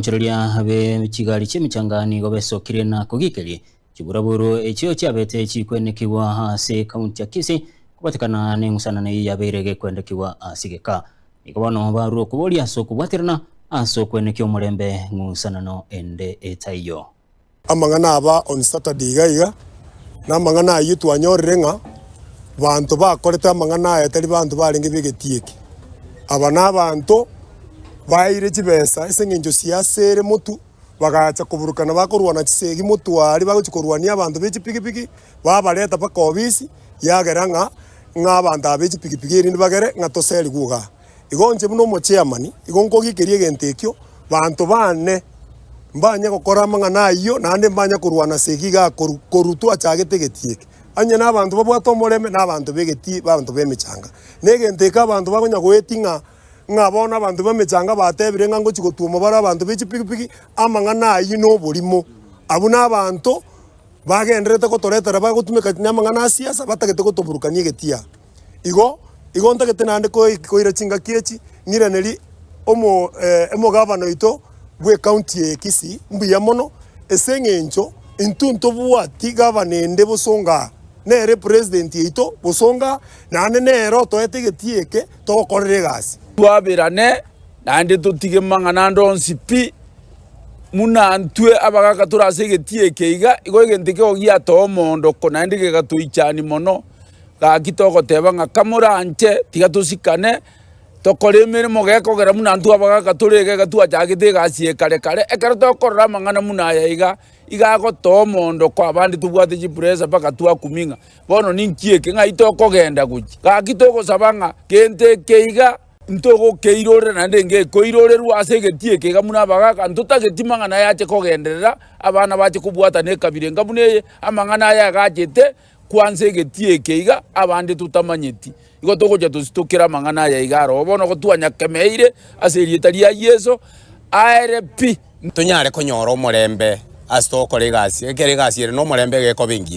Abaonchoreria be chigari chi'emechanga nigo besokire na kogikeria chiburaburu echio chiabete chikwenekigwa ase ekaunti ya Kisii kobatekana neng'usanano eyio yabeire gekwendekigwa ase egeka. Nigo bono barure okoboria ase okobwaterana ase okwenekia omorembe ng'usanano ende etaiyo. Amang'ana aba on Saturday iga iga, na amang'ana ayio twanyorire ng'a banto bakorete amang'ana aya tari banto barenge b'egetii eke. Aba nabanto baeire chibesa ase eng'encho siasa ere motwe, bagacha koburukana bakorwana chisegi motwe aria bagochia korwania abanto be chipigipigi, babareta mpaka obisi, yagera ng'a ng'a abanto aba be chipigipigi erinde bagere ng'a toserigwe igaa. Igo inche buna omochairman, igo nkogikeria egento ekio, banto bane mbanye gokora amang'ana ayio naende mbanye korwana segi igaa koru koru twachagete egetii eke. Onye na abanto babwate omorembe na abanto ba egetii abanto ba emechanga. Na egento eke abanto bakonya goetia ng'a ng'a bono abanto ba emechanga batebire ng'a ngochi gotwoma bare abanto be chipigipigi, amang'ana ayio na oborimo. Abwo na abanto bagendererete gotoretera bagotumeka namang'ana a siasa batagete gotoburukania egetii aa. Igo, igo ntagete naende koira chingaki echi, ng'iraneri omo omogavana oito bw'ecounty eye Kisii mbuya mono, ase eng'encho intwe ntobwati gavana ende bosongo aa, nere epresident yaito bosongo aa, naende nere otoete egetii eke togokorera egasi. Twaberane, naende totige mang'ana ande onsi pi, buna ntwe abagaka tore ase egetii eke iga, igo egento ekio giatoa omoondoko naende gegatoichania mono. Gaki togoteba ng'a kamoranche, tiga tosikane, tokore emeremo gekogera buna intwe abagaka tore iga iga twachagete egasi eye kare kare, ekero tokorora amang'ana buna aya iga, iga agotoa omoondoko abande tobwate chipressure mpaka twakumia ng'a bono ninki eke ng'ai tokogenda gochia. Gaki togosaba ng'a gento eke iga ntogokeirorera naende ngekoirorerwa ase egetii eke iga buna abagaka ntotageti mang'ana aya ache kogenderera, abana bache kobwatana ekabira enga buna eye, amang'ana aya agachete. Kwansa egetii eke iga, abande totamanyeti. Igo togocha tositokere amang'ana aya iga aroro. Bono gotwanyakemeire ase erieta ria Yeso, aere pi. Tonyare konyora omorembe ase togokora egasi, ekero egasi ere nomorembe egekoba engiya.